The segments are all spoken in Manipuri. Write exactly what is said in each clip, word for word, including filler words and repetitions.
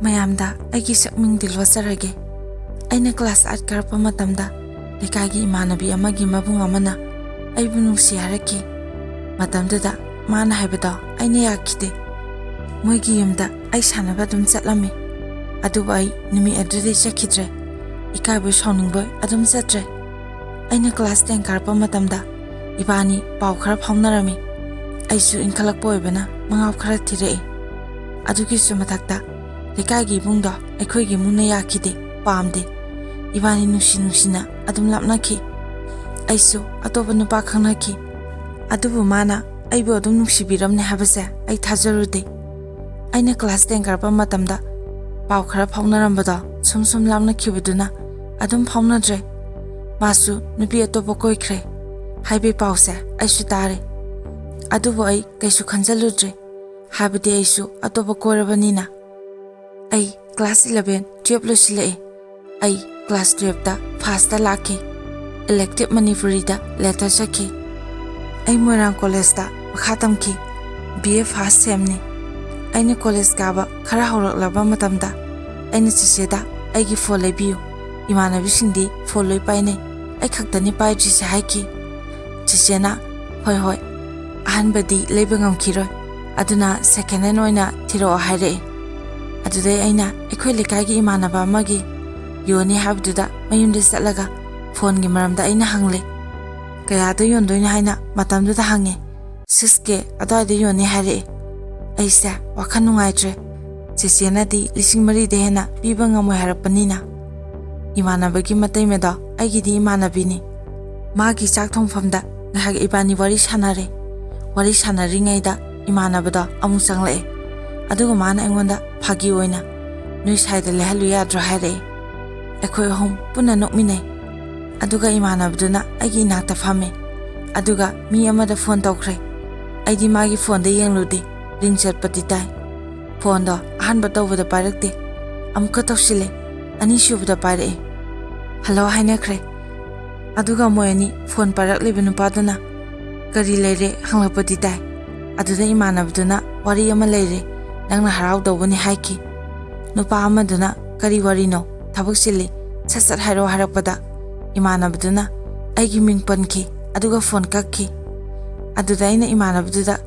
ꯃꯌꯥꯝꯗ ꯑꯩꯒꯤ ꯁꯛꯃꯤꯡꯗꯤ ꯂꯣꯠꯆꯔꯒꯦ꯫ ꯑꯩꯅ class eight ꯀꯥꯔꯛꯄ ꯃꯇꯝꯗ ꯂꯩꯀꯥꯏꯒꯤ ꯏꯃꯥꯟꯅꯕꯤ ꯑꯃꯒꯤ ꯃꯕꯨꯡ ꯑꯃꯅ ꯑꯩꯕꯨ ꯅꯨꯡꯁꯤ ꯍꯥꯏꯔꯛꯈꯤ꯫ ꯃꯇꯝꯗꯨꯗ ꯃꯥꯅ ꯍꯥꯏꯕꯗꯣ ꯑꯩꯅ ꯌꯥꯈꯤꯗꯦ꯫ ꯃꯣꯏꯒꯤ ꯌꯨꯝꯗ ꯑꯩ ꯁꯥꯟꯅꯕ ꯑꯗꯨꯝ ꯆꯠꯂꯝꯃꯤ꯫ ꯑꯗꯨꯕꯨ ꯑꯩ ꯅꯨꯃꯤꯠ ꯑꯗꯨꯗꯩ ꯆꯠꯈꯤꯗ꯭ꯔꯦ꯫ ꯏꯀꯥꯏꯕꯣꯏ ꯁꯥꯎꯅꯤꯡꯕꯣꯏ ꯑꯗꯨꯝ ꯆꯠꯇ꯭ꯔꯦ꯫ ꯑꯩꯅ class ten ꯀꯥꯔꯛꯄ ꯃꯇꯝꯗ ꯏꯕꯥꯅꯤ ꯄꯥꯎ ꯈꯔ ꯐꯥꯎꯅꯔꯝꯃꯤ꯫ ꯑꯩꯁꯨ ꯏꯟꯈꯠꯂꯛꯄ ꯑꯣꯏꯕꯅ ꯃꯉꯥꯎ ꯈꯔ ꯊꯤꯔꯛꯏ꯫ ꯑꯗꯨꯒꯤꯁꯨ ꯃꯊꯛꯇ ꯂꯩꯀꯥꯏꯒꯤ ꯏꯕꯨꯡꯗꯣ ꯑꯩꯈꯣꯏꯒꯤ ꯏꯃꯨꯡꯅ ꯌꯥꯈꯤꯗꯦ, ꯄꯥꯝꯗꯦ꯫ ꯏꯕꯥꯅꯤ ꯅꯨꯡꯁꯤ ꯅꯨꯡꯁꯤꯅ ꯑꯗꯨꯝ ꯂꯥꯞꯅꯈꯤ꯫ ꯑꯩꯁꯨ ꯑꯇꯣꯞꯄ ꯅꯨꯄꯥ ꯈꯪꯅꯈꯤ꯫ ꯑꯗꯨꯕꯨ ꯃꯥꯅ ꯑꯩꯕꯨ ꯑꯗꯨꯝ ꯅꯨꯡꯁꯤꯕꯤꯔꯝꯅꯤ ꯍꯥꯏꯕꯁꯦ ꯑꯩ ꯊꯥꯖꯔꯨꯗꯦ꯫ ꯑꯩꯅ class ten ꯀꯥꯔꯛꯄ ꯃꯇꯝꯗ ꯄꯥꯎ ꯈꯔ ꯐꯥꯎꯅꯔꯝꯕꯗꯣ ꯁꯨꯝ ꯁꯨꯝ ꯂꯥꯞꯅꯈꯤꯕꯗꯨꯅ ꯑꯗꯨꯝ ꯐꯥꯎꯅꯗ꯭ꯔꯦ꯫ ꯃꯥꯁꯨ ꯅꯨꯄꯤ ꯑꯇꯣꯞꯄ ꯀꯣꯏꯈ꯭ꯔꯦ ꯍꯥꯏꯕꯒꯤ ꯄꯥꯎꯁꯦ ꯑꯩꯁꯨ ꯇꯥꯔꯦ꯫ ꯑꯗꯨꯕꯨ ꯑꯩ ꯀꯩꯁꯨ ꯈꯟꯖꯜꯂꯨꯗ꯭ꯔꯦ, ꯍꯥꯏꯕꯗꯤ ꯑꯩꯁꯨ ꯑꯇꯣꯞꯄ ꯀꯣꯏꯔꯕꯅꯤꯅ꯫ ꯑꯩ class eleven, twelve ꯂꯣꯏꯁꯤꯜꯂꯛꯑꯦ꯫ ꯑꯩ class twelveꯇ firstꯇ ꯂꯥꯛꯈꯤ꯫ Elective ꯃꯅꯤꯄꯨꯔꯤꯗ letter ꯆꯠꯈꯤ꯫ ꯑꯩ ꯃꯣꯏꯔꯥꯡ collegeꯇ ꯃꯈꯥ ꯇꯝꯈꯤ꯫ B A first semꯅꯤ꯫ ꯑꯩꯅ college ꯀꯥꯕ ꯈꯔ ꯍꯧꯔꯛꯂꯕ ꯃꯇꯝꯗ ꯑꯩꯅ ꯆꯦꯆꯦꯗ ꯑꯩꯒꯤ phone ꯂꯩꯕꯤꯌꯨ, ꯏꯃꯥꯟꯅꯕꯤꯁꯤꯡꯗꯤ phone ꯂꯣꯏ ꯄꯥꯏꯅꯩ, ꯑꯩ ꯈꯛꯇꯅꯤ ꯄꯥꯏꯗ꯭ꯔꯤꯁꯦ ꯍꯥꯏꯈꯤ꯫ ꯆꯦꯆꯦꯅ, "ꯍꯣꯏ ꯍꯣꯏ, ꯑꯍꯟꯕꯗꯤ ꯂꯩꯕ ꯉꯝꯈꯤꯔꯣꯏ, ꯑꯗꯨꯅ second hand ꯑꯣꯏꯅ ꯊꯤꯔꯛꯑꯣ" ꯍꯥꯏꯔꯛꯑꯦ꯫ ꯑꯗꯨꯗꯩ ꯑꯩꯅ ꯑꯩꯈꯣꯏ ꯂꯩꯀꯥꯏꯒꯤ ꯏꯃꯥꯟꯅꯕ ꯑꯃꯒꯤ ꯌꯣꯟꯅꯤ ꯍꯥꯏꯕꯗꯨꯗ ꯃꯌꯨꯝꯗ ꯆꯠꯂꯒ phoneꯒꯤ ꯃꯔꯝꯗ ꯑꯩꯅ ꯍꯪꯂꯦ꯫ "ꯀꯌꯥꯗ ꯌꯣꯟꯗꯣꯏꯅꯣ?" ꯍꯥꯏꯅ ꯃꯇꯝꯗꯨꯗ ꯍꯪꯉꯦ꯫ "Six K ꯑꯗꯨꯋꯥꯏꯗ ꯌꯣꯟꯅꯤ" ꯍꯥꯏꯔꯛꯑꯦ꯫ ꯑꯩꯁꯦ ꯋꯥꯈꯜ ꯅꯨꯡꯉꯥꯏꯇ꯭ꯔꯦ꯫ ꯆꯦꯆꯦꯅꯗꯤ ꯂꯤꯁꯤꯡ ꯃꯔꯤꯗ ꯍꯦꯟꯅ ꯄꯤꯕ ꯉꯝꯃꯣꯏ ꯍꯥꯏꯔꯛꯄꯅꯤꯅ꯫ ꯏꯃꯥꯟꯅꯕꯒꯤ ꯃꯇꯩꯃꯗꯣ ꯑꯩꯒꯤꯗꯤ ꯏꯃꯥꯟꯅꯕꯤꯅꯤ꯫ ꯃꯥꯒꯤ ꯆꯥꯛ ꯊꯣꯡꯐꯝꯗ ꯉꯥꯏꯍꯥꯛ ꯏꯕꯥꯅꯤ ꯋꯥꯔꯤ ꯁꯥꯟꯅꯔꯦ꯫ ꯋꯥꯔꯤ ꯁꯥꯟꯅꯔꯤꯉꯩꯗ ꯏꯃꯥꯟꯅꯕꯗꯣ ꯑꯃꯨꯛ ꯆꯪꯂꯛꯑꯦ꯫ ꯑꯗꯨꯒ ꯃꯥꯅ ꯑꯩꯉꯣꯟꯗ ꯐꯥꯒꯤ ꯑꯣꯏꯅ, "ꯅꯣꯏ ꯁꯥꯏꯗ ꯂꯩꯍꯜꯂꯨ ꯌꯥꯗ꯭ꯔꯣ?" ꯍꯥꯏꯔꯛꯑꯦ꯫ ꯑꯩꯈꯣꯏ ꯑꯍꯨꯝ ꯄꯨꯟꯅ ꯅꯣꯛꯃꯤꯟꯅꯩ꯫ ꯑꯗꯨꯒ ꯏꯃꯥꯟꯅꯕꯗꯨꯅ ꯑꯩꯒꯤ ꯏꯅꯥꯛꯇ ꯐꯝꯃꯦ꯫ ꯑꯗꯨꯒ ꯃꯤ ꯑꯃꯗ phone ꯇꯧꯈ꯭ꯔꯦ꯫ ꯑꯩꯗꯤ ꯃꯥꯒꯤ phoneꯗ ꯌꯦꯡꯂꯨꯗꯦ, ring ꯆꯠꯄꯗꯤ ꯇꯥꯏ꯫ Phoneꯗꯣ ꯑꯍꯥꯟꯕ ꯇꯧꯕꯗ ꯄꯥꯏꯔꯛꯇꯦ꯫ ꯑꯃꯨꯛꯀ ꯇꯧꯁꯤꯜꯂꯦ꯫ ꯑꯅꯤꯁꯨꯕꯗ ꯄꯥꯏꯔꯛꯑꯦ꯫ "Hello" ꯍꯥꯏꯅꯈ꯭ꯔꯦ꯫ ꯑꯗꯨꯒ ꯃꯣꯏ ꯑꯅꯤ phone ꯄꯥꯏꯔꯛꯂꯤꯕ ꯅꯨꯄꯥꯗꯨꯅ "ꯀꯔꯤ ꯂꯩꯔꯦ?" ꯍꯪꯂꯛꯄꯗꯤ ꯇꯥꯏ꯫ ꯑꯗꯨꯗ ꯏꯃꯥꯟꯅꯕꯗꯨꯅ "ꯋꯥꯔꯤ ꯑꯃ ꯂꯩꯔꯦ, ꯅꯪꯅ ꯍꯔꯥꯎꯗꯧꯕꯅꯤ" ꯍꯥꯏꯈꯤ꯫ ꯅꯨꯄꯥ ꯑꯃꯗꯨꯅ "ꯀꯔꯤ ꯋꯥꯔꯤꯅꯣ? ꯊꯕꯛ ꯆꯤꯜꯂꯤ, ꯁꯠ ꯁꯠ ꯍꯥꯏꯔꯛꯑꯣ" ꯍꯥꯏꯔꯛꯄꯗ, ꯏꯃꯥꯟꯅꯕꯗꯨꯅ ꯑꯩꯒꯤ ꯃꯤꯡ ꯄꯟꯈꯤ, ꯑꯗꯨꯒ ꯐꯣꯟ ꯀꯛꯈꯤ꯫ ꯑꯗꯨꯗ ꯑꯩꯅ ꯏꯃꯥꯟꯅꯕꯗꯨꯗ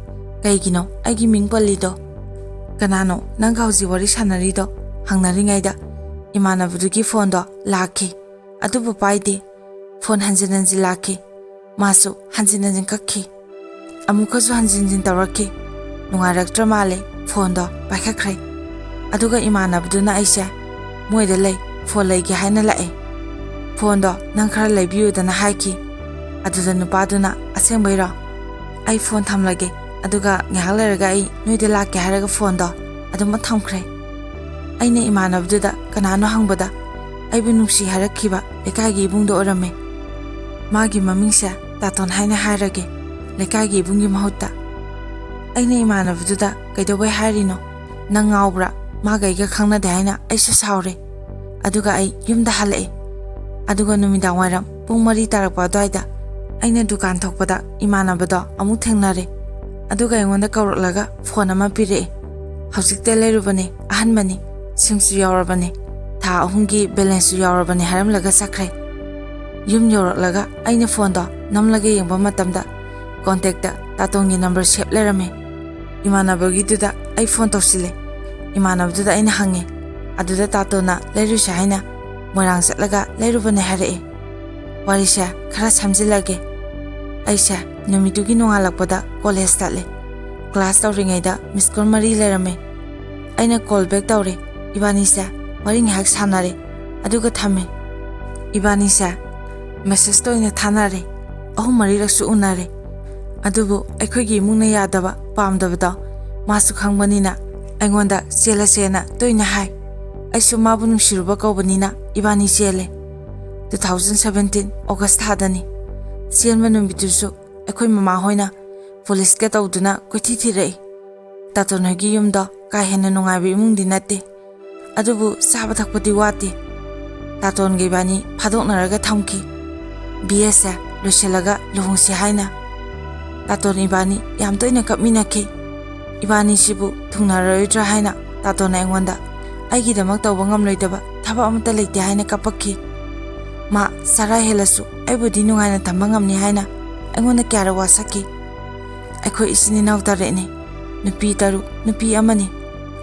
"ꯀꯩꯒꯤꯅꯣ ꯑꯩꯒꯤ ꯃꯤꯡ ꯄꯜꯂꯤꯗꯣ? ꯀꯅꯥꯅꯣ ꯅꯪꯒ ꯍꯧꯖꯤꯛ ꯋꯥꯔꯤ ꯁꯥꯟꯅꯔꯤꯗꯣ?" ꯍꯪꯅꯔꯤꯉꯩꯗ, ꯏꯃꯥꯟꯅꯕꯗꯨꯒꯤ ꯐꯣꯟꯗꯣ ꯂꯥꯛꯈꯤ, ꯑꯗꯨꯕꯨ ꯄꯥꯏꯗꯦ꯫ ꯐꯣꯟ ꯍꯟꯖꯤꯟ ꯍꯟꯖꯤꯟ ꯂꯥꯛꯈꯤ, ꯃꯥꯁꯨ ꯍꯟꯖꯤꯟ ꯍꯟꯖꯤꯟ ꯀꯛꯈꯤ꯫ ꯑꯃꯨꯛꯀꯁꯨ ꯍꯟꯖꯤꯟ ꯍꯟꯖꯤꯟ ꯇꯧꯔꯛꯈꯤ꯫ ꯅꯨꯡꯉꯥꯏꯔꯛꯇ꯭ꯔ ꯃꯥꯜꯂꯦ, ꯐꯣꯟꯗꯣ ꯄꯥꯏꯈꯠꯈ꯭ꯔꯦ꯫ ꯑꯗꯨꯒ ꯏꯃꯥꯟꯅꯕꯗꯨꯅ ꯑꯩꯁꯦ "ꯃꯣꯏꯗ ꯂꯩ, ꯐꯣꯟ ꯂꯩꯒꯦ" ꯍꯥꯏꯅ ꯂꯥꯛꯑꯦ꯫ "ꯐꯣꯟꯗꯣ ꯅꯪ ꯈꯔ ꯂꯩꯕꯤꯌꯨꯗꯅ" ꯍꯥꯏꯈꯤ꯫ ꯑꯗꯨꯗ ꯅꯨꯄꯥꯗꯨꯅ "ꯑꯁꯦꯡꯕꯩꯔꯣ? ꯑꯩ ꯐꯣꯟ ꯊꯝꯂꯒꯦ, ꯑꯗꯨꯒ ꯉꯥꯏꯍꯥꯛ ꯂꯩꯔꯒ ꯑꯩ ꯅꯣꯏꯗ ꯂꯥꯛꯀꯦ" ꯍꯥꯏꯔꯒ ꯐꯣꯟꯗꯣ ꯑꯗꯨꯝ ꯊꯝꯈ꯭ꯔꯦ꯫ ꯑꯩꯅ ꯏꯃꯥꯟꯅꯕꯗꯨꯗ "ꯀꯅꯥꯅꯣ?" ꯍꯪꯕꯗ, ꯑꯩꯕꯨ ꯅꯨꯡꯁꯤ ꯍꯥꯏꯔꯛꯈꯤꯕ ꯂꯩꯀꯥꯏꯒꯤ ꯏꯕꯨꯡꯗꯣ ꯑꯣꯏꯔꯝꯃꯦ꯫ ꯃꯥꯒꯤ ꯃꯃꯤꯡꯁꯦ ꯇꯥꯇꯣꯟ ꯍꯥꯏꯅ ꯍꯥꯏꯔꯒꯦ, ꯂꯩꯀꯥꯏꯒꯤ ꯏꯕꯨꯡꯒꯤ ꯃꯍꯨꯠꯇ꯫ ꯑꯩꯅ ꯏꯃꯥꯟꯅꯕꯗꯨꯗ "ꯀꯩꯗꯧꯕꯩ ꯍꯥꯏꯔꯤꯅꯣ? ꯅꯪ ꯉꯥꯎꯕ꯭ꯔꯥ? ꯃꯥꯒ ꯑꯩꯒ ꯈꯪꯅꯗꯦ" ꯍꯥꯏꯅ ꯑꯩꯁꯨ ꯁꯥꯎꯔꯦ꯫ ꯑꯗꯨꯒ ꯑꯩ ꯌꯨꯝꯗ ꯍꯜꯂꯛꯑꯦ꯫ ꯑꯗꯨꯒ ꯅꯨꯃꯤꯗꯥꯡ ꯋꯥꯏꯔꯝ ꯄꯨꯡ ꯃꯔꯤ ꯇꯥꯔꯛꯄ ꯑꯗꯨꯋꯥꯏꯗ ꯑꯩꯅ ꯗꯨꯀꯥꯟ ꯊꯣꯛꯄꯗ ꯏꯃꯥꯟꯅꯕꯗꯣ ꯑꯃꯨꯛ ꯊꯦꯡꯅꯔꯦ꯫ ꯑꯗꯨꯒ ꯑꯩꯉꯣꯟꯗ ꯀꯧꯔꯛꯂꯒ ꯐꯣꯟ ꯑꯃ ꯄꯤꯔꯛꯑꯦ꯫ "ꯍꯧꯖꯤꯛꯇ ꯂꯩꯔꯨꯕꯅꯦ, ꯑꯍꯟꯕꯅꯤ, ꯁꯤꯝꯁꯨ ꯌꯥꯎꯔꯕꯅꯦ, ꯊꯥ ꯑꯍꯨꯝꯒꯤ ꯕꯦꯂꯦꯟꯁꯁꯨ ꯌꯥꯎꯔꯕꯅꯦ" ꯍꯥꯏꯔꯝꯂꯒ ꯆꯠꯈ꯭ꯔꯦ꯫ ꯌꯨꯝ ꯌꯧꯔꯛꯂꯒ ꯑꯩꯅ ꯐꯣꯟꯗꯣ ꯅꯝꯂꯒ ꯌꯦꯡꯕ ꯃꯇꯝꯗ, ꯀꯣꯟꯇꯦꯛꯇ ꯇꯥꯇꯣꯟꯒꯤ ꯅꯝꯕꯔ ꯁꯦꯞ ꯂꯩꯔꯝꯃꯦ꯫ ꯏꯃꯥꯟꯅꯕꯒꯤꯗꯨꯗ ꯑꯩ ꯐꯣꯟ ꯇꯧꯁꯤꯜꯂꯦ꯫ ꯏꯃꯥꯟꯅꯕꯗꯨꯗ ꯑꯩꯅ ꯍꯪꯉꯦ꯫ ꯑꯗꯨꯗ ꯇꯥꯇꯣꯟꯅ ꯂꯩꯔꯨꯁꯦ ꯍꯥꯏꯅ ꯃꯣꯏꯔꯥꯡ ꯆꯠꯂꯒ ꯂꯩꯔꯨꯕꯅꯦ ꯍꯥꯏꯔꯛꯑꯦ꯫ ꯋꯥꯔꯤꯁꯦ ꯈꯔ ꯁꯝꯖꯤꯜꯂꯒꯦ꯫ ꯑꯩꯁꯦ ꯅꯨꯃꯤꯠꯇꯨꯒꯤ ꯅꯣꯡꯉꯥꯜꯂꯛꯄꯗ ꯀꯣꯂꯦꯖ ꯆꯠꯂꯦ꯫ ꯀ꯭ꯂꯥꯁ ꯇꯧꯔꯤꯉꯩꯗ ꯃꯤꯁ ꯀꯣꯜ ꯃꯔꯤ ꯂꯩꯔꯝꯃꯦ꯫ ꯑꯩꯅ ꯀꯣꯜ ꯕꯦꯛ ꯇꯧꯔꯦ꯫ ꯏꯕꯥꯅꯤꯁꯦ ꯋꯥꯔꯤ ꯉꯥꯏꯍꯥꯛ ꯁꯥꯟꯅꯔꯦ, ꯑꯗꯨꯒ ꯊꯝꯃꯦ꯫ ꯏꯕꯥꯅꯤꯁꯦ ꯃꯦꯁꯦꯖꯇ ꯑꯣꯏꯅ ꯊꯥꯅꯔꯦ꯫ ꯑꯍꯨꯝ ꯃꯔꯤꯔꯛꯁꯨ ꯎꯅꯔꯦ꯫ ꯑꯗꯨꯕꯨ ꯑꯩꯈꯣꯏꯒꯤ ꯏꯃꯨꯡꯅ ꯌꯥꯗꯕ, ꯄꯥꯝꯗꯕꯗꯣ ꯃꯥꯁꯨ ꯈꯪꯕꯅꯤꯅ ꯑꯩꯉꯣꯟꯗ "ꯆꯦꯜꯂꯁꯦꯅ" ꯇꯣꯏꯅ ꯍꯥꯏ꯫ ꯑꯩꯁꯨ ꯃꯥꯕꯨ ꯅꯨꯡꯁꯤꯔꯨꯕ ꯀꯧꯕꯅꯤꯅ ꯏꯕꯥꯅꯤ ꯆꯦꯜꯂꯦ꯫ Two thousand seventeen August ꯊꯥꯗꯅꯤ꯫ ꯆꯦꯟꯕ ꯅꯨꯃꯤꯠꯇꯨꯁꯨ ꯑꯩꯈꯣꯏ ꯃꯃꯥ ꯍꯣꯏꯅ ꯄꯨꯂꯤꯁꯀ ꯇꯧꯗꯨꯅ ꯀꯣꯏꯊꯤ ꯊꯤꯔꯛꯏ꯫ ꯇꯥꯇꯣꯟ ꯍꯣꯏꯒꯤ ꯌꯨꯝꯗꯣ ꯀꯥ ꯍꯦꯟꯅ ꯅꯨꯡꯉꯥꯏꯕ ꯏꯃꯨꯡꯗꯤ ꯅꯠꯇꯦ, ꯑꯗꯨꯕꯨ ꯆꯥꯕ ꯊꯛꯄꯗꯤ ꯋꯥꯠꯇꯦ꯫ ꯇꯥꯇꯣꯟꯒ ꯏꯕꯥꯅꯤ ꯐꯥꯗꯣꯛꯅꯔꯒ ꯊꯝꯈꯤ꯫ ꯕꯤ ꯑꯦꯁꯦ ꯂꯣꯏꯁꯤꯜꯂꯒ ꯂꯨꯍꯣꯡꯁꯤ ꯍꯥꯏꯅ꯫ ꯇꯥꯇꯣꯟ ꯏꯕꯥꯅꯤ ꯌꯥꯝ ꯇꯣꯏꯅ ꯀꯞꯃꯤꯟꯅꯈꯤ꯫ ꯏꯕꯥꯅꯤꯁꯤꯕꯨ ꯊꯨꯡꯅꯔꯣꯏꯗ꯭ꯔꯥ ꯍꯥꯏꯅ ꯇꯥꯇꯣꯟꯅ ꯑꯩꯉꯣꯟꯗ ꯑꯩꯒꯤꯗꯃꯛ ꯇꯧꯕ ꯉꯝꯂꯣꯏꯗꯕ ꯊꯕꯛ ꯑꯃꯠꯇ ꯂꯩꯇꯦ ꯍꯥꯏꯅ ꯀꯞꯄꯛꯈꯤ꯫ ꯃꯥ ꯆꯔꯥ ꯍꯦꯜꯂꯁꯨ ꯑꯩꯕꯨꯗꯤ ꯅꯨꯡꯉꯥꯏꯅ ꯊꯝꯕ ꯉꯝꯅꯤ ꯍꯥꯏꯅ ꯑꯩꯉꯣꯟꯗ ꯀꯌꯥꯔꯛ ꯋꯥꯁꯛꯈꯤ꯫ ꯑꯩꯈꯣꯏ ꯏꯆꯤꯟ ꯏꯅꯥꯎ ꯇꯔꯦꯠꯅꯤ꯫ ꯅꯨꯄꯤ ꯇꯔꯨꯛ, ꯅꯨꯄꯤ ꯑꯃꯅꯤ꯫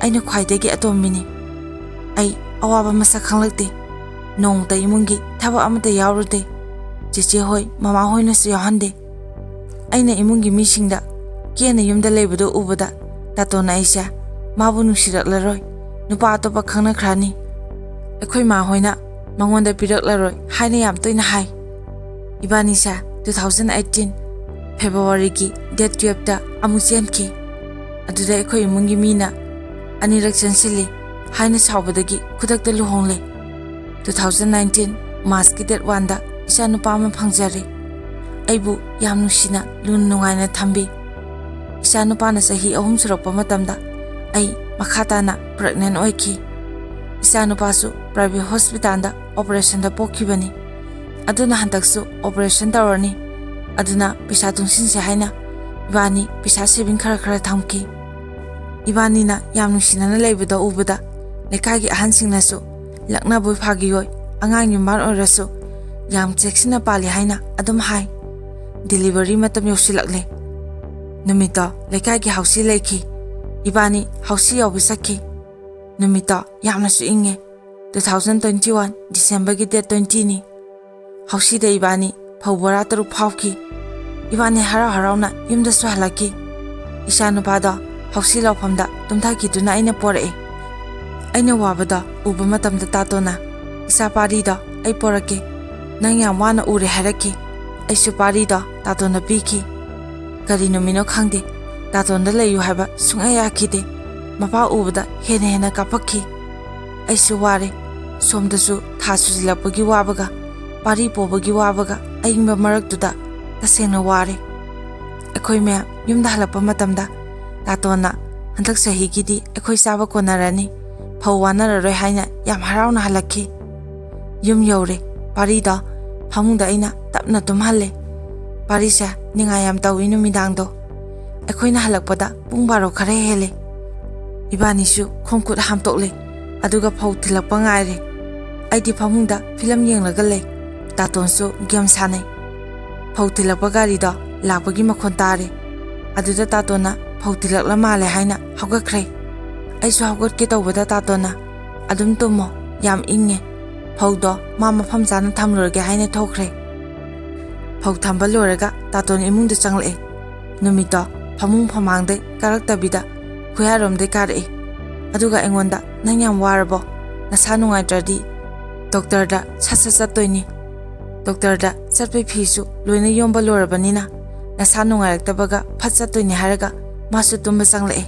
ꯑꯩꯅ ꯈ꯭ꯋꯥꯏꯗꯒꯤ ꯑꯇꯣꯝꯕꯤꯅꯤ꯫ ꯑꯩ ꯑꯋꯥꯕ ꯃꯁꯛ ꯈꯪꯂꯛꯇꯦ꯫ ꯅꯣꯡꯃꯇ ꯏꯃꯨꯡꯒꯤ ꯊꯕꯛ ꯑꯃꯠꯇ ꯌꯥꯎꯔꯨꯗꯦ꯫ ꯆꯦꯆꯦ ꯍꯣꯏ, ꯃꯃꯥ ꯍꯣꯏꯅꯁꯨ ꯌꯥꯎꯍꯟꯗꯦ꯫ ꯑꯩꯅ ꯏꯃꯨꯡꯒꯤ ꯃꯤꯁꯤꯡꯗ ꯀꯦꯅ ꯌꯨꯝꯗ ꯂꯩꯕꯗꯨ ꯎꯕꯗ ꯇꯥꯇꯣꯟꯅ ꯑꯩꯁꯦ ꯃꯥꯕꯨ ꯅꯨꯡꯁꯤꯔꯛꯂꯔꯣꯏ, ꯅꯨꯄꯥ ꯑꯇꯣꯞꯄ ꯈꯪꯅꯈ꯭ꯔꯅꯤ, ꯑꯩꯈꯣꯏ ꯃꯥ ꯍꯣꯏꯅ ꯃꯉꯣꯟꯗ ꯄꯤꯔꯛꯂꯔꯣꯏ ꯍꯥꯏꯅ ꯌꯥꯝ ꯇꯣꯏꯅ ꯍꯥꯏ꯫ ꯏꯕꯥꯅꯤꯁꯦ two thousand eighteen Februaryꯒꯤ date twelveꯇ ꯑꯃꯨꯛ ꯆꯦꯟꯈꯤ꯫ ꯑꯗꯨꯗ ꯑꯩꯈꯣꯏ ꯏꯃꯨꯡꯒꯤ ꯃꯤꯅ "ꯑꯅꯤꯔꯛ ꯆꯦꯟꯁꯤꯜꯂꯤ" ꯍꯥꯏꯅ ꯁꯥꯎꯕꯗꯒꯤ ꯈꯨꯗꯛꯇ ꯂꯨꯍꯣꯡꯂꯦ꯫ Two thousand nineteen Marchꯀꯤ date oneꯗ ꯏꯆꯥꯅꯨꯄꯥ ꯑꯃ ꯐꯪꯖꯔꯦ꯫ ꯑꯩꯕꯨ ꯌꯥꯝ ꯅꯨꯡꯁꯤꯅ, ꯂꯨꯅ ꯅꯨꯡꯉꯥꯏꯅ ꯊꯝꯕꯤ꯫ ꯏꯆꯥꯅꯨꯄꯥꯅ ꯆꯍꯤ ꯑꯍꯨꯝ ꯁꯨꯔꯛꯄ ꯃꯇꯝꯗ ꯑꯩ ꯃꯈꯥ ꯇꯥꯅ pregnant ꯑꯣꯏꯈꯤ꯫ ꯏꯆꯥꯅꯨꯄꯥꯁꯨ private hospitalꯗ operationꯗ ꯄꯣꯛꯈꯤꯕꯅꯤ꯫ ꯑꯗꯨꯅ ꯍꯟꯗꯛꯁꯨ operation ꯇꯧꯔꯅꯤ꯫ ꯑꯗꯨꯅ ꯄꯩꯁꯥ ꯇꯨꯡꯁꯤꯟꯁꯦ ꯍꯥꯏꯅ ꯏꯕꯥꯅꯤ ꯄꯩꯁꯥ saving ꯈꯔ ꯈꯔ ꯊꯝꯈꯤ꯫ ꯏꯕꯥꯅꯤꯅ ꯌꯥꯝ ꯅꯨꯡꯁꯤꯅꯅ ꯂꯩꯕꯗꯣ ꯎꯕꯗ ꯂꯩꯀꯥꯏꯒꯤ ꯑꯍꯟꯁꯤꯡꯅꯁꯨ ꯂꯛꯅꯕꯣꯏ ꯐꯥꯒꯤꯑꯣꯏ, ꯑꯉꯥꯡ ꯌꯨꯝꯕꯥꯟ ꯑꯣꯏꯔꯁꯨ ꯌꯥꯝ ꯆꯦꯛꯁꯤꯟꯅ ꯄꯥꯜꯂꯤ ꯍꯥꯏꯅ ꯑꯗꯨꯝ ꯍꯥꯏ꯫ Delivery ꯃꯇꯝ ꯌꯧꯁꯤꯜꯂꯛꯂꯦ꯫ ꯅꯨꯃꯤꯠꯇꯣ ꯂꯩꯀꯥꯏꯒꯤ ꯍꯥꯎꯁꯤ ꯂꯩꯈꯤ꯫ ꯏꯕꯥꯅꯤ ꯍꯥꯎꯁꯤ ꯌꯥꯎꯕ ꯆꯠꯈꯤ꯫ ꯅꯨꯃꯤꯠꯇꯣ ꯌꯥꯝꯅꯁꯨ ꯏꯪꯉꯦ꯫ Two thousand twenty one Decemberꯒꯤ date twentyꯅꯤ꯫ ꯍꯥꯎꯁꯤꯗ ꯏꯕꯥꯅꯤ ꯐꯧ ꯕꯣꯔꯥ ꯇꯔꯨꯛ ꯐꯥꯎꯈꯤ꯫ ꯏꯕꯥꯅꯤ ꯍꯔꯥꯎ ꯍꯔꯥꯎꯅ ꯌꯨꯝꯗꯁꯨ ꯍꯜꯂꯛꯈꯤ꯫ ꯏꯆꯥꯅꯨꯄꯥꯗꯣ ꯍꯥꯎꯁꯤ ꯂꯧꯐꯝꯗ ꯇꯨꯝꯊꯈꯤꯗꯨꯅ ꯑꯩꯅ ꯄꯣꯔꯛꯏ꯫ ꯑꯩꯅ ꯋꯥꯕꯗꯣ ꯎꯕ ꯃꯇꯝꯗ ꯇꯥꯇꯣꯟꯅ, "ꯏꯆꯥ ꯄꯥꯔꯤꯗꯣ ꯑꯩ ꯄꯣꯔꯛꯀꯦ, ꯅꯪ ꯌꯥꯝ ꯋꯥꯅ ꯎꯔꯦ" ꯍꯥꯏꯔꯛꯈꯤ꯫ ꯑꯩꯁꯨ ꯄꯥꯔꯤꯗꯣ ꯇꯥꯇꯣꯟꯗ ꯄꯤꯈꯤ꯫ ꯀꯔꯤ ꯅꯨꯃꯤꯠꯅꯣ ꯈꯪꯗꯦ, ꯇꯥꯇꯣꯟꯗ ꯂꯩꯌꯨ ꯍꯥꯏꯕ ꯁꯨꯡꯌꯥ ꯌꯥꯈꯤꯗꯦ꯫ ꯃꯄꯥ ꯎꯕꯗ ꯍꯦꯟꯅ ꯍꯦꯟꯅ ꯀꯥꯞꯄꯛꯈꯤ꯫ ꯑꯩꯁꯨ ꯋꯥꯔꯦ꯫ ꯁꯣꯝꯗꯁꯨ ꯊꯥ ꯁꯨꯖꯤꯜꯂꯛꯄꯒꯤ ꯋꯥꯕꯒ, ꯄꯥꯔꯤ ꯄꯣꯕꯒꯤ ꯋꯥꯕꯒ ꯑꯏꯪꯕ ꯃꯔꯛꯇꯨꯗ ꯇꯁꯦꯡꯅ ꯋꯥꯔꯦ꯫ ꯑꯩꯈꯣꯏ ꯃꯌꯥꯝ ꯌꯨꯝꯗ ꯍꯜꯂꯛꯄ ꯃꯇꯝꯗ ꯇꯥꯇꯣꯟꯅ, "ꯍꯟꯗꯛ ꯆꯍꯤꯒꯤꯗꯤ ꯑꯩꯈꯣꯏ ꯆꯥꯕ ꯀꯣꯟꯅꯔꯅꯤ, ꯐꯧ ꯋꯥꯅꯔꯔꯣꯏ" ꯍꯥꯏꯅ ꯌꯥꯝ ꯍꯔꯥꯎꯅ ꯍꯜꯂꯛꯈꯤ꯫ ꯌꯨꯝ ꯌꯧꯔꯦ꯫ ꯄꯥꯔꯤꯗꯣ ꯐꯃꯨꯡꯗ ꯑꯩꯅ ꯇꯞꯅ ꯇꯨꯝꯍꯜꯂꯦ꯫ ꯄꯥꯔꯤꯁꯦ ꯅꯤꯡꯉꯥꯏ ꯌꯥꯝ ꯇꯧꯏ ꯅꯨꯃꯤꯗꯥꯡꯗꯣ꯫ ꯑꯩꯈꯣꯏꯅ ꯍꯜꯂꯛꯄꯗ ꯄꯨꯡ ꯕꯥꯔꯣ ꯈꯔ ꯍꯦꯜꯂꯦ꯫ ꯏꯕꯥꯅꯤꯁꯨ ꯈꯣꯡ ꯈꯨꯠ ꯍꯥꯝꯇꯣꯛꯂꯦ꯫ ꯑꯗꯨꯒ ꯐꯧ ꯊꯤꯜꯂꯛꯄ ꯉꯥꯏꯔꯦ꯫ ꯑꯩꯗꯤ ꯐꯃꯨꯡꯗ ꯐꯤꯂꯝ ꯌꯦꯡꯂꯒ ꯂꯩ꯫ ꯇꯥꯇꯣꯟꯁꯨ ꯒꯦꯝ ꯁꯥꯟꯅꯩ꯫ ꯐꯧ ꯊꯤꯜꯂꯛꯄ ꯒꯥꯔꯤꯗꯣ ꯂꯥꯛꯄꯒꯤ ꯃꯈꯣꯟ ꯇꯥꯔꯦ꯫ ꯑꯗꯨꯗ ꯇꯥꯇꯣꯟꯅ ꯐꯧ ꯊꯤꯜꯂꯛꯂ ꯃꯥꯜꯂꯦ ꯍꯥꯏꯅ ꯍꯧꯒꯠꯈ꯭ꯔꯦ꯫ ꯑꯩꯁꯨ ꯍꯧꯒꯠꯀꯦ ꯇꯧꯕꯗ ꯇꯥꯇꯣꯟꯅ, "ꯑꯗꯨꯝ ꯇꯨꯝꯃꯣ, ꯌꯥꯝ ꯏꯪꯉꯦ꯫ ꯐꯧꯗꯣ ꯃꯥ ꯃꯐꯝ ꯆꯥꯅ ꯊꯝꯂꯨꯔꯒꯦ" ꯍꯥꯏꯅ ꯊꯣꯛꯈ꯭ꯔꯦ꯫ ꯐꯧ ꯊꯝꯕ ꯂꯣꯏꯔꯒ ꯇꯥꯇꯣꯟ ꯏꯃꯨꯡꯗ ꯆꯪꯂꯛꯑꯦ꯫ ꯅꯨꯃꯤꯠꯇꯣ ꯐꯃꯨꯡ ꯐꯃꯥꯡꯗꯩ ꯀꯥꯔꯛꯇꯕꯤꯗ ꯈꯨꯌꯥꯔꯣꯝꯗꯩ ꯀꯥꯔꯛꯑꯦ꯫ ꯑꯗꯨꯒ ꯑꯩꯉꯣꯟꯗ, "ꯅꯪ ꯌꯥꯝ ꯋꯥꯔꯕꯣ? ꯅꯁꯥ ꯅꯨꯡꯉꯥꯏꯇ꯭ꯔꯗꯤ ꯗꯣꯛꯇꯔꯗ ꯁꯠ ꯁꯠ ꯆꯠꯇꯣꯏꯅꯤ꯫ ꯗꯣꯛꯇꯔꯗ ꯆꯠꯄꯩ ꯐꯤꯁꯨ ꯂꯣꯏꯅ ꯌꯣꯝꯕ ꯂꯣꯏꯔꯕꯅꯤꯅ ꯅꯁꯥ ꯅꯨꯡꯉꯥꯏꯔꯛꯇꯕꯒ ꯐꯠ ꯆꯠꯇꯣꯏꯅꯤ" ꯍꯥꯏꯔꯒ ꯃꯥꯁꯨ ꯇꯨꯝꯕ ꯆꯪꯂꯛꯑꯦ꯫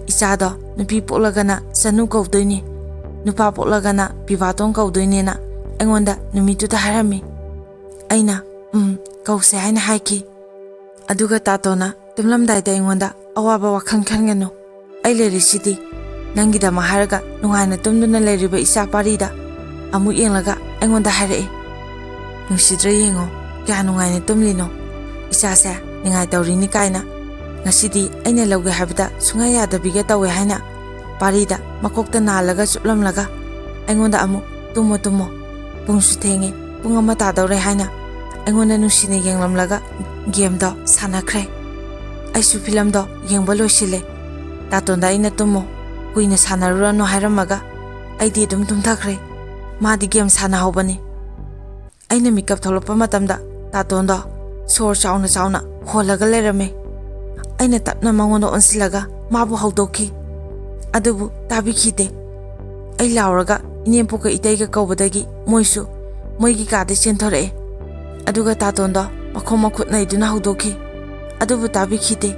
"ꯏꯆꯥꯗꯣ ꯅꯨꯄꯤ ꯄꯣꯛꯂꯒꯅ ꯆꯅꯨ ꯀꯧꯗꯣꯏꯅꯤ, ꯅꯨꯄꯥ ꯄꯣꯛꯂꯒꯅ ꯄꯤꯕꯥꯇꯣꯟ ꯀꯧꯗꯣꯏꯅꯦꯅ" ꯑꯩꯉꯣꯟꯗ ꯅꯨꯃꯤꯠꯇꯨꯗ ꯍꯥꯏꯔꯝꯃꯤ꯫ ꯑꯩꯅ, "ꯎꯝ, ꯀꯧꯁꯦ" ꯍꯥꯏꯅ ꯍꯥꯏꯈꯤ꯫ ꯑꯗꯨꯒ ꯇꯥꯇꯣꯅ ꯇꯨꯝꯂꯝꯗꯥꯏꯗ ꯑꯩꯉꯣꯟꯗ, "ꯑꯋꯥꯕ ꯋꯥꯈꯜ ꯈꯟꯒꯅꯨ, ꯑꯩ ꯂꯩꯔꯤꯁꯤꯗꯤ꯫ ꯅꯪꯒꯤꯗꯃꯛ ꯍꯥꯏꯔꯒ ꯅꯨꯡꯉꯥꯏꯅ ꯇꯨꯝꯗꯨꯅ ꯂꯩꯔꯤꯕ ꯏꯆꯥ ꯄꯥꯔꯤꯗ" ꯑꯃꯨꯛ ꯌꯦꯡꯂꯒ ꯑꯩꯉꯣꯟꯗ ꯍꯥꯏꯔꯛꯏ꯫ "ꯅꯨꯡꯁꯤꯗ꯭ꯔꯥ ꯌꯦꯡꯉꯣ, ꯀꯌꯥ ꯅꯨꯡꯉꯥꯏꯅ ꯇꯨꯝꯂꯤꯅꯣ꯫ ꯏꯆꯥꯁꯦ ꯅꯤꯡꯉꯥꯏ ꯇꯧꯔꯤꯅꯤ" ꯀꯥꯏꯅ꯫ ꯉꯁꯤꯗꯤ ꯑꯩꯅ ꯂꯧꯒꯦ ꯍꯥꯏꯕꯗ ꯁꯨꯡꯌꯥ ꯌꯥꯗꯕꯤꯒ ꯇꯧꯋꯦ ꯍꯥꯏꯅ ꯄꯥꯔꯤꯗ ꯃꯀꯣꯛꯇ ꯅꯥꯜꯂꯒ ꯆꯨꯞꯂꯝꯂꯒ ꯑꯩꯉꯣꯟꯗ ꯑꯃꯨꯛ, "ꯇꯨꯝꯃꯣ, ꯇꯨꯝꯃꯣ, ꯄꯨꯡꯁꯨ ꯊꯦꯡꯉꯦ, ꯄꯨꯡ ꯑꯃ ꯇꯥꯗꯧꯔꯦ" ꯍꯥꯏꯅ ꯑꯩꯉꯣꯟꯗ ꯅꯨꯡꯁꯤꯅ ꯌꯦꯡꯂꯝꯂꯒ ꯒꯦꯝꯗꯣ ꯁꯥꯟꯅꯈ꯭ꯔꯦ꯫ ꯑꯩꯁꯨ ꯐꯤꯂꯝꯗꯣ ꯌꯦꯡꯕ ꯂꯣꯏꯁꯤꯜꯂꯦ꯫ ꯇꯥꯇꯣꯟꯗ ꯑꯩꯅ, "ꯇꯨꯝꯃꯣ, ꯀꯨꯏꯅ ꯁꯥꯟꯅꯔꯨꯔꯅꯨ" ꯍꯥꯏꯔꯝꯃꯒ ꯑꯩꯗꯤ ꯑꯗꯨꯝ ꯇꯨꯝꯊꯈ꯭ꯔꯦ꯫ ꯃꯥꯗꯤ ꯒꯦꯝ ꯁꯥꯟꯅꯍꯧꯕꯅꯤ꯫ ꯑꯩꯅ ꯃꯤꯀꯞ ꯊꯣꯛꯂꯛꯄ ꯃꯇꯝꯗ ꯇꯥꯇꯣꯟꯗꯣ ꯁꯣꯔ ꯆꯥꯎꯅ ꯆꯥꯎꯅ ꯍꯣꯜꯂꯒ ꯂꯩꯔꯝꯃꯦ꯫ ꯑꯩꯅ ꯇꯞꯅ ꯃꯉꯣꯟꯗ ꯑꯣꯟꯁꯤꯜꯂꯒ ꯃꯥꯕꯨ ꯍꯧꯗꯣꯛꯈꯤ꯫ ꯑꯗꯨꯕꯨ ꯇꯥꯕꯤꯈꯤꯗꯦ꯫ ꯑꯩ ꯂꯥꯎꯔꯒ ꯏꯅꯦꯝꯄꯣꯛꯀ ꯏꯇꯩꯒ ꯀꯧꯕꯗꯒꯤ ꯃꯣꯏꯁꯨ ꯃꯣꯏꯒꯤ ꯀꯥꯗ ꯆꯦꯟꯊꯣꯔꯛꯑꯦ꯫ ꯑꯗꯨꯒ ꯇꯥꯇꯣꯟꯗꯣ ꯃꯈꯣꯡ ꯃꯈꯨꯠ ꯅꯩꯗꯨꯅ ꯍꯧꯗꯣꯛꯈꯤ꯫ ꯑꯗꯨꯕꯨ ꯇꯥꯕꯤꯈꯤꯗꯦ꯫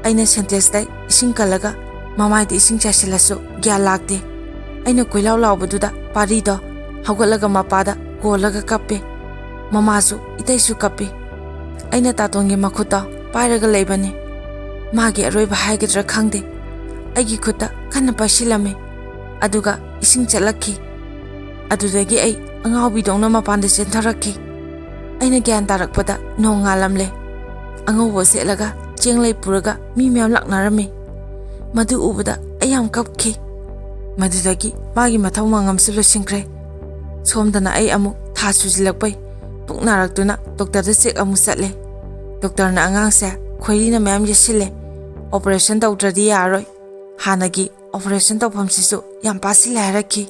ꯑꯩꯅ ꯁꯦꯟꯇꯦꯛꯁꯇ ꯏꯁꯤꯡ ꯀꯜꯂꯒ ꯃꯃꯥꯏꯗ ꯏꯁꯤꯡ ꯆꯥꯏꯁꯤꯜꯂꯁꯨ ꯒ꯭ꯌꯥꯟ ꯂꯥꯛꯇꯦ꯫ ꯑꯩꯅ ꯀꯣꯏꯂꯥꯎ ꯂꯥꯎꯕꯗꯨꯗ ꯄꯥꯔꯤꯗꯣ ꯍꯧꯒꯠꯂꯒ ꯃꯄꯥꯗ ꯀꯣꯜꯂꯒ ꯀꯞꯄꯦ꯫ ꯃꯃꯥꯁꯨ, ꯏꯇꯩꯁꯨ ꯀꯞꯄꯤ꯫ ꯑꯩꯅ ꯇꯥꯇꯣꯟꯒꯤ ꯃꯈꯨꯠꯇꯣ ꯄꯥꯏꯔꯒ ꯂꯩꯕꯅꯤ꯫ ꯃꯥꯒꯤ ꯑꯔꯣꯏꯕ ꯍꯥꯏꯒꯗ꯭ꯔꯥ ꯈꯪꯗꯦ, ꯑꯩꯒꯤ ꯈꯨꯠꯇ ꯀꯟꯅ ꯄꯥꯏꯁꯤꯜꯂꯝꯃꯤ꯫ ꯑꯗꯨꯒ ꯏꯁꯤꯡ ꯆꯠꯂꯛꯈꯤ꯫ ꯑꯗꯨꯗꯒꯤ ꯑꯩ ꯑꯉꯥꯎꯕꯤꯗꯧꯅ ꯃꯄꯥꯟꯗ ꯆꯦꯟꯊꯔꯛꯈꯤ꯫ ꯑꯩꯅ ꯒ꯭ꯌꯥꯟ ꯇꯥꯔꯛꯄꯗ ꯅꯣꯡ ꯉꯥꯜꯂꯝꯂꯦ꯫ ꯑꯉꯧꯕ ꯁꯦꯠꯂꯒ ꯆꯦꯡ ꯂꯩ ꯄꯨꯔꯒ ꯃꯤ ꯃꯌꯥꯝ ꯂꯥꯛꯅꯔꯝꯃꯤ꯫ ꯃꯗꯨ ꯎꯕꯗ ꯑꯩ ꯌꯥꯝ ꯀꯞꯈꯤ꯫ ꯃꯗꯨꯗꯒꯤ ꯃꯥꯒꯤ ꯃꯊꯧ ꯃꯉꯝꯁꯨ ꯂꯣꯏꯁꯤꯟꯈ꯭ꯔꯦ꯫ ꯁꯣꯝꯗꯅ ꯑꯩ ꯑꯃꯨꯛ ꯊꯥ ꯁꯨꯖꯤꯜꯂꯛꯄꯩ ꯄꯨꯛ ꯅꯥꯔꯛꯇꯨꯅ ꯗꯣꯛꯇꯔꯗ ꯆꯦꯛ ꯑꯃꯨꯛ ꯆꯠꯂꯦ꯫ ꯗꯣꯛꯇꯔꯅ ꯑꯉꯥꯡꯁꯦ ꯈꯣꯏꯔꯤꯅ ꯃꯌꯥꯝ ꯌꯦꯠꯁꯤꯜꯂꯦ, ꯑꯣꯄꯔꯦꯁꯟ ꯇꯧꯗ꯭ꯔꯗꯤ ꯌꯥꯔꯣꯏ, ꯍꯥꯟꯅꯒꯤ ꯑꯣꯄꯔꯦꯁꯟ ꯇꯧꯐꯝꯁꯤꯁꯨ ꯌꯥꯝ ꯄꯥꯁꯤꯜꯂꯦ ꯍꯥꯏꯔꯛꯈꯤ꯫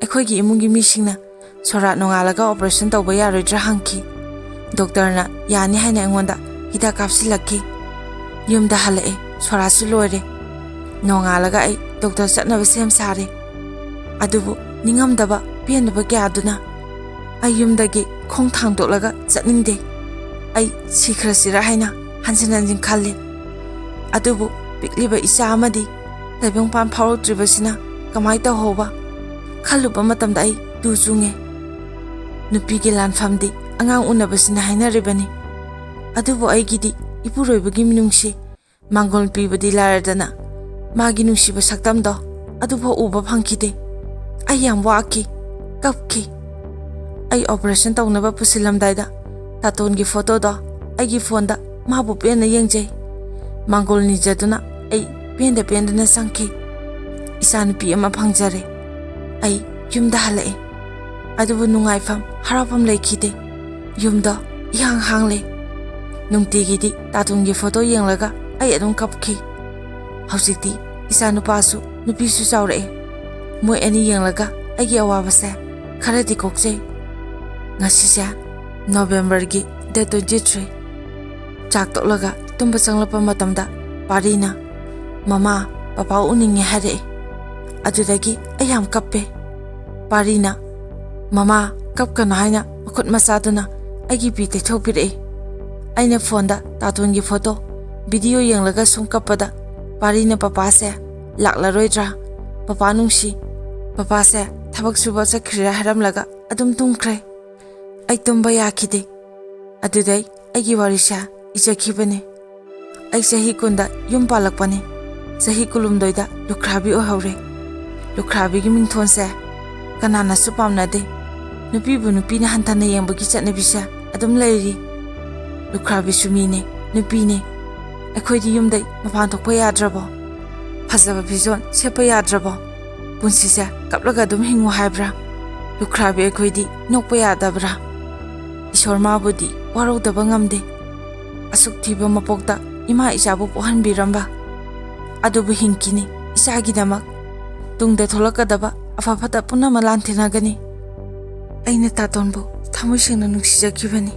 ꯑꯩꯈꯣꯏꯒꯤ ꯏꯃꯨꯡꯒꯤ ꯃꯤꯁꯤꯡꯅ ꯁꯣꯔꯥꯠ ꯅꯣꯡꯉꯥꯜꯂꯒ ꯑꯣꯄꯔꯦꯁꯟ ꯇꯧꯕ ꯌꯥꯔꯣꯏꯗ꯭ꯔꯥ ꯍꯪꯈꯤ꯫ ꯗꯣꯛꯇꯔꯅ ꯌꯥꯅꯤ ꯍꯥꯏꯅ ꯑꯩꯉꯣꯟꯗ ꯍꯤꯗꯥꯛ ꯀꯥꯞꯁꯤꯜꯂꯛꯈꯤ꯫ ꯌꯨꯝꯗ ꯍꯜꯂꯛꯑꯦ, ꯁꯣꯔꯥꯠꯁꯨ ꯂꯣꯏꯔꯦ꯫ ꯅꯣꯡꯉꯥꯜꯂꯒ ꯑꯩ ꯗꯣꯛꯇꯔ ꯆꯠꯅꯕ ꯁꯦꯝ ꯁꯥꯔꯦ꯫ ꯑꯗꯨꯕꯨ ꯅꯤꯡꯉꯝꯗꯕ ꯄꯦꯟꯗꯕ ꯀꯌꯥꯗꯨꯅ ꯑꯩ ꯌꯨꯝꯗꯒꯤ ꯈꯣꯡ ꯊꯥꯡꯗꯣꯛꯂꯒ ꯆꯠꯅꯤꯡꯗꯦ꯫ ꯑꯩ ꯁꯤꯈ꯭ꯔꯁꯤꯔꯥ ꯍꯥꯏꯅ ꯍꯟꯖꯤꯟ ꯍꯟꯖꯤꯟ ꯈꯜꯂꯤ꯫ ꯑꯗꯨꯕꯨ ꯄꯤꯛꯂꯤꯕ ꯏꯆꯥ ꯑꯃꯗꯤ ꯇꯥꯏꯕꯪꯄꯥꯟ ꯐꯥꯎꯔꯛꯇ꯭ꯔꯤꯕꯁꯤꯅ ꯀꯃꯥꯏ ꯇꯧꯍꯧꯕ? ꯈꯜꯂꯨꯕ ꯃꯇꯝꯗ ꯑꯩ ꯇꯨ ꯆꯨꯡꯉꯦ꯫ ꯅꯨꯄꯤꯒꯤ ꯂꯥꯟꯐꯝꯗꯤ ꯑꯉꯥꯡ ꯎꯅꯕꯁꯤꯅ ꯍꯥꯏꯅꯔꯤꯕꯅꯤ꯫ ꯑꯗꯨꯕꯨ ꯑꯩꯒꯤꯗꯤ ꯏꯄꯨꯔꯣꯏꯕꯒꯤ ꯃꯤꯅꯨꯡꯁꯤ, ꯃꯥꯡꯒꯣꯜ ꯄꯤꯕꯗꯤ ꯂꯥꯏꯔꯗꯅ, ꯃꯥꯒꯤ ꯅꯨꯡꯁꯤꯕ ꯁꯛꯇꯝꯗꯣ ꯑꯗꯨꯐꯥꯎ ꯎꯕ ꯐꯪꯈꯤꯗꯦ꯫ ꯑꯩ ꯌꯥꯝ ꯋꯥꯈꯤ, ꯀꯞꯈꯤ꯫ ꯑꯩ ꯑꯣꯄꯔꯦꯁꯟ ꯇꯧꯅꯕ ꯄꯨꯁꯤꯜꯂꯝꯗꯥꯏꯗ ꯇꯥꯇꯣꯟꯒꯤ ꯐꯣꯇꯣꯗꯣ ꯑꯩꯒꯤ ꯐꯣꯟꯗ ꯃꯥꯕꯨ ꯄꯦꯟꯅ ꯌꯦꯡꯖꯩ꯫ ꯃꯥꯡꯒꯣꯜ ꯅꯤꯖꯗꯨꯅ ꯑꯩ ꯄꯦꯟꯗ ꯄꯦꯟꯗꯅ ꯆꯪꯈꯤ꯫ ꯏꯆꯥꯅꯨꯄꯤ ꯑꯃ ꯐꯪꯖꯔꯦ꯫ ꯑꯩ ꯌꯨꯝꯗ ꯍꯜꯂꯛꯑꯦ꯫ ꯑꯗꯨꯕꯨ ꯅꯨꯡꯉꯥꯏꯐꯝ, ꯍꯔꯥꯎꯐꯝ ꯂꯩꯈꯤꯗꯦ꯫ ꯌꯨꯝꯗꯣ ꯏꯍꯥꯡ ꯍꯥꯡꯂꯦ꯫ ꯅꯨꯡꯇꯤꯒꯤꯗꯤ ꯇꯥꯇꯣꯟꯒꯤ ꯐꯣꯇꯣ ꯌꯦꯡꯂꯒ ꯑꯩ ꯑꯗꯨꯝ ꯀꯞꯈꯤ꯫ ꯍꯧꯖꯤꯛꯇꯤ ꯏꯆꯥꯅꯨꯄꯥꯁꯨ ꯅꯨꯄꯤꯁꯨ ꯆꯥꯎꯔꯛꯑꯦ꯫ ꯃꯣꯏ ꯑꯅꯤ ꯌꯦꯡꯂꯒ ꯑꯩꯒꯤ ꯑꯋꯥꯕꯁꯦ ꯈꯔꯗꯤ ꯀꯣꯛꯆꯩ꯫ ꯉꯁꯤꯁꯦ ꯅꯣꯕꯦꯝꯕꯔꯒꯤ date twenty three꯫ ꯆꯥꯛ ꯇꯣꯛꯂꯒ ꯇꯨꯝꯕ ꯆꯪꯂꯛꯄ ꯃꯇꯝꯗ ꯄꯥꯔꯤꯅ, "ꯃꯃꯥ, ꯄꯄꯥ ꯎꯅꯤꯡꯉꯦ" ꯍꯥꯏꯔꯛꯑꯦ꯫ ꯑꯗꯨꯗꯒꯤ ꯑꯩ ꯌꯥꯝ ꯀꯞꯄꯦ꯫ ꯄꯥꯔꯤꯅ, "ꯃꯃꯥ, ꯀꯞꯀꯅꯨ" ꯍꯥꯏꯅ ꯃꯈꯨꯠ ꯃꯆꯥꯗꯨꯅ ꯑꯩꯒꯤ ꯄꯤ ꯇꯩꯊꯣꯛꯄꯤꯔꯛꯑꯦ꯫ ꯑꯩꯅ ꯐꯣꯟꯗ ꯇꯥꯇꯣꯟꯒꯤ ꯐꯣꯇꯣ, ꯚꯤꯗꯤꯑꯣ ꯌꯦꯡꯂꯒ ꯁꯨꯝ ꯀꯞꯄꯗ ꯄꯥꯔꯤꯅ ꯄꯄꯥꯁꯦ ꯂꯥꯛꯂꯔꯣꯏꯗ꯭ꯔꯥ, ꯄꯄꯥ ꯅꯨꯡꯁꯤ, ꯄꯄꯥꯁꯦ ꯊꯕꯛ ꯁꯨꯕ ꯆꯠꯈ꯭ꯔꯤꯔꯥ ꯍꯥꯏꯔꯝꯂꯒ ꯑꯗꯨꯝ ꯇꯨꯝꯈ꯭ꯔꯦ꯫ ꯑꯩ ꯇꯨꯝꯕ ꯌꯥꯈꯤꯗꯦ꯫ ꯑꯗꯨꯗꯩ ꯑꯩꯒꯤ ꯋꯥꯔꯤꯁꯦ ꯏꯖꯈꯤꯕꯅꯦ꯫ ꯑꯩ ꯆꯍꯤ ꯀꯨꯟꯗ ꯌꯨꯝ ꯄꯥꯜꯂꯛꯄꯅꯦ꯫ ꯆꯍꯤ ꯀꯨꯟꯍꯨꯝꯗꯣꯏꯗ ꯂꯨꯈ꯭ꯔꯥꯕꯤ ꯑꯣꯏꯍꯧꯔꯦ꯫ ꯂꯨꯈ꯭ꯔꯥꯕꯤꯒꯤ ꯃꯤꯡꯊꯣꯟꯁꯦ ꯀꯅꯥꯅꯁꯨ ꯄꯥꯝꯅꯗꯦ꯫ ꯅꯨꯄꯤꯕꯨ ꯅꯨꯄꯤꯅ ꯍꯟꯊꯅ ꯌꯦꯡꯕꯒꯤ ꯆꯠꯅꯕꯤꯁꯦ ꯑꯗꯨꯝ ꯂꯩꯔꯤ꯫ ꯂꯨꯈ꯭ꯔꯥꯕꯤꯁꯨ ꯃꯤꯅꯦ, ꯅꯨꯄꯤꯅꯦ꯫ ꯑꯩꯈꯣꯏꯗꯤ ꯌꯨꯝꯗꯩ ꯃꯄꯥꯟ ꯊꯣꯛꯄ ꯌꯥꯗ꯭ꯔꯕꯣ? ꯐꯖꯕ ꯐꯤꯖꯣꯜ ꯁꯦꯠꯄ ꯌꯥꯗ꯭ꯔꯕꯣ? ꯄꯨꯟꯁꯤꯁꯦ ꯀꯞꯂꯒ ꯑꯗꯨꯝ ꯍꯤꯡꯉꯨ ꯍꯥꯏꯕ꯭ꯔꯥ? ꯂꯨꯈ꯭ꯔꯥꯕꯤ ꯑꯩꯈꯣꯏꯗꯤ ꯅꯣꯛꯄ ꯌꯥꯗꯕ꯭ꯔꯥ? ꯏꯁꯣꯔ ꯃꯥꯕꯨꯗꯤ ꯋꯥꯔꯧꯗꯕ ꯉꯝꯗꯦ꯫ ꯑꯁꯨꯛ ꯊꯤꯕ ꯃꯄꯣꯛꯇ ꯏꯃꯥ ꯏꯆꯥꯕꯨ ꯄꯣꯛꯍꯟꯕꯤꯔꯝꯕ ꯑꯗꯨꯕꯨ ꯍꯤꯡꯈꯤꯅꯤ ꯏꯆꯥꯒꯤꯗꯃꯛ꯫ ꯇꯨꯡꯗ ꯊꯣꯛꯂꯛꯀꯗꯕ ꯑꯐ ꯐꯠꯇ ꯄꯨꯝꯅꯃꯛ ꯂꯥꯟꯊꯦꯡꯅꯒꯅꯤ꯫ ꯑꯩꯅ ꯇꯥꯇꯣꯟꯕꯨ ꯊꯃꯣꯏ ꯁꯦꯡꯅ ꯅꯨꯡꯁꯤꯖꯈꯤꯕꯅꯤ꯫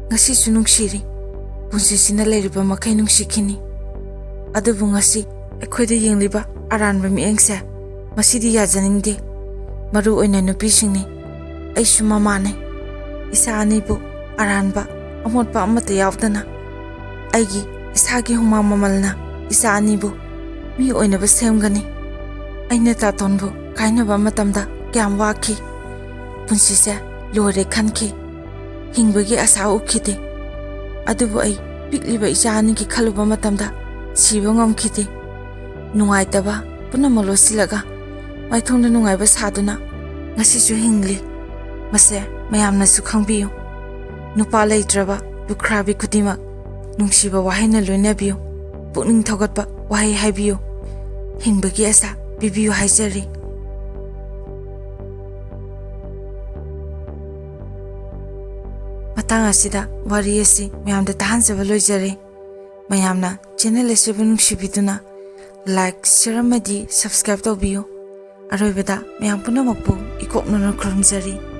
ꯉꯁꯤꯁꯨ ꯅꯨꯡꯁꯤꯔꯤ꯫ ꯄꯨꯟꯁꯤꯁꯤꯅ ꯂꯩꯔꯤꯕ ꯃꯈꯩ ꯅꯨꯡꯁꯤꯈꯤꯅꯤ꯫ ꯑꯗꯨꯕꯨ ꯉꯁꯤ ꯑꯩꯈꯣꯏꯗ ꯌꯦꯡꯂꯤꯕ ꯑꯔꯥꯟꯕ ꯃꯤꯠꯌꯦꯡꯁꯦ, ꯃꯁꯤꯗꯤ ꯌꯥꯖꯅꯤꯡꯗꯦ꯫ ꯃꯔꯨ ꯑꯣꯏꯅ ꯅꯨꯄꯤꯁꯤꯡꯅꯤ꯫ ꯑꯩꯁꯨ ꯃꯃꯥꯅꯤ꯫ ꯏꯆꯥ ꯑꯅꯤꯕꯨ ꯑꯔꯥꯟꯕ, ꯑꯃꯣꯠꯄ ꯑꯃꯠꯇ ꯌꯥꯎꯗꯅ ꯑꯩꯒꯤ ꯏꯁꯥꯒꯤ ꯍꯨꯃꯥꯡ ꯃꯃꯜꯅ ꯏꯆꯥ ꯑꯅꯤꯕꯨ ꯃꯤ ꯑꯣꯏꯅꯕ ꯁꯦꯝꯒꯅꯤ꯫ ꯑꯩꯅ ꯇꯥꯇꯣꯟꯕꯨ ꯀꯥꯏꯅꯕ ꯃꯇꯝꯗ ꯀꯌꯥꯝ ꯋꯥꯈꯤ꯫ ꯄꯨꯟꯁꯤꯁꯦ ꯂꯣꯏꯔꯦ ꯈꯟꯈꯤ꯫ ꯍꯤꯡꯕꯒꯤ ꯑꯁꯥ ꯎꯈꯤꯗꯦ꯫ ꯑꯗꯨꯕꯨ ꯑꯩ ꯄꯤꯛꯂꯤꯕ ꯏꯆꯥ ꯑꯅꯤꯒꯤ ꯈꯜꯂꯨꯕ ꯃꯇꯝꯗ ꯁꯤꯕ ꯉꯝꯈꯤꯗꯦ꯫ ꯅꯨꯡꯉꯥꯏꯇꯕ ꯄꯨꯝꯅꯃꯛ ꯂꯣꯠꯁꯤꯜꯂꯒ ꯃꯥꯏꯊꯣꯡꯗ ꯅꯨꯡꯉꯥꯏꯕ ꯁꯥꯗꯨꯅ ꯉꯁꯤꯁꯨ ꯍꯤꯡꯂꯤ꯫ ꯃꯁꯦ ꯃꯌꯥꯝꯅꯁꯨ ꯈꯪꯕꯤꯌꯨ꯫ ꯅꯨꯄꯥ ꯂꯩꯇ꯭ꯔꯕ ꯂꯨꯈ꯭ꯔꯥꯕꯤ ꯈꯨꯗꯤꯡꯃꯛ ꯅꯨꯡꯁꯤꯕ ꯋꯥꯍꯩꯅ ꯂꯣꯏꯅꯕꯤꯌꯨ꯫ ꯄꯨꯛꯅꯤꯡ ꯊꯧꯒꯠꯄ ꯋꯥꯍꯩ ꯍꯥꯏꯕꯤꯌꯨ꯫ ꯍꯤꯡꯕꯒꯤ ꯑꯁꯥ ꯄꯤꯕꯤꯌꯨ ꯍꯥꯏꯖꯔꯤ꯫ ꯃꯇꯥꯡ ꯑꯁꯤꯗ ꯋꯥꯔꯤ ꯑꯁꯤ ꯃꯌꯥꯝꯗ ꯇꯥꯍꯟꯖꯕ ꯂꯣꯏꯖꯔꯦ꯫ ꯃꯌꯥꯝꯅ ꯆꯦꯅꯦꯜ ꯑꯁꯤꯕꯨ ꯅꯨꯡꯁꯤꯕꯤꯗꯨꯅ ꯂꯥꯏꯛ, ꯁꯤꯌꯔ ꯑꯃꯗꯤ ꯁꯕꯁꯀ꯭ꯔꯥꯏꯕ ꯇꯧꯕꯤꯌꯨ꯫ ꯑꯔꯣꯏꯕꯗ ꯃꯌꯥꯝ ꯄꯨꯝꯅꯃꯛꯄꯨ ꯏꯀꯣꯛꯅꯅ ꯈꯨꯔꯨꯝꯖꯔꯤ꯫